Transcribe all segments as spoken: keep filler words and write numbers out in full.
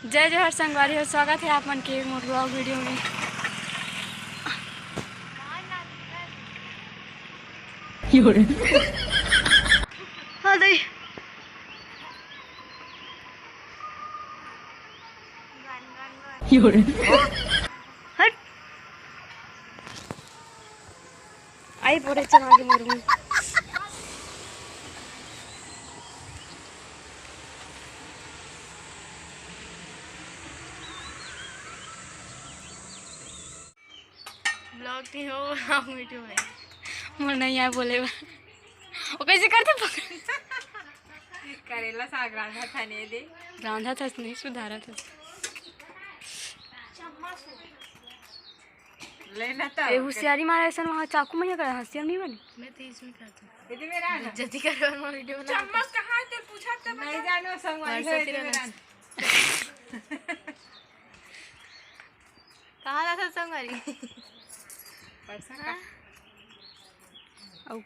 जय जोहार संगवारी हो, स्वागत हे आप मन के मोर vlog video में। हाँ दई। हट। आई बोरे चना के मोर में। Vlog नहीं हो, vlog video है। मोर नहीं आय बोले बर। वो कैसे करथे पकड़? करेला साग रांधा था ने दे। रांधा था नहीं, सुधारा था। लेना था। ए, होशियारी मारा ऐसा वहाँ चाकू में क्या करा, हंसिया नहीं बनी। मैं तो इसमें करता हूँ। दीदी मेरा ना। जल्दी करो, मैं video बना। चम्मच कहाँ है? तेरे पूछा था नहीं बता। जानो संगवारी हो, WhatsApp दीदी पे मेरा ना। कहाँ रहा था संगवारी? पैसा का? अउ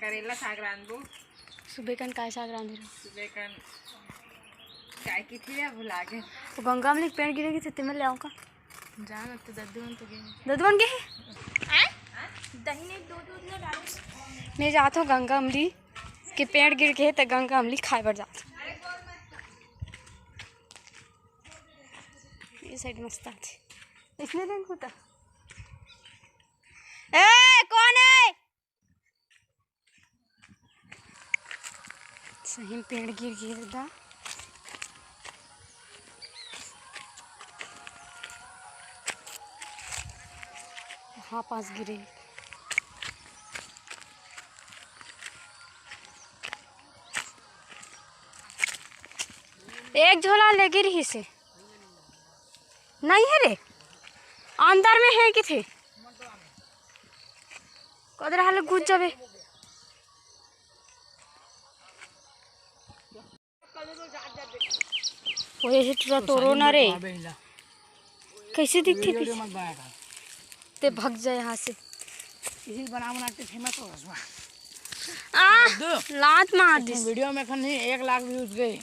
करेला साग रांधबो। सुबह कन काय साग रांधे रहो? सुबह कन काय की थी या भुला गए। वो गंगा अमली के पेड़ गिरे की थी, ते मैं ले आऊँ का? जा ना, तो दद्दू मन तो गए। दद्दू मन गए? हैं? दही नहीं, दूध, दूध ना डालो। मैं जात हूँ गंगा अमली के पेड़ गिर गए, तो गंगा अमली खाए बर जात हूँ। ये side मस्त आथे। इसने दिन होता। ए, कौन है? सही में पेड़ गिर गिर दा। हाँ, पास गिरे। एक झोला ले गिर ही से। नहीं है रे, अंदर में है कि थे? कदर हाल घुस जाबे। ओए, ये टूरा तोरो ना रे। कैसे दिखथे video पीछे? मत बनाया कर। ते भग जाए यहाँ से। इसी बना बना के famous हो रहा। आ, दो। लात मार दिस। Video में खन नहीं, एक लाख views गए।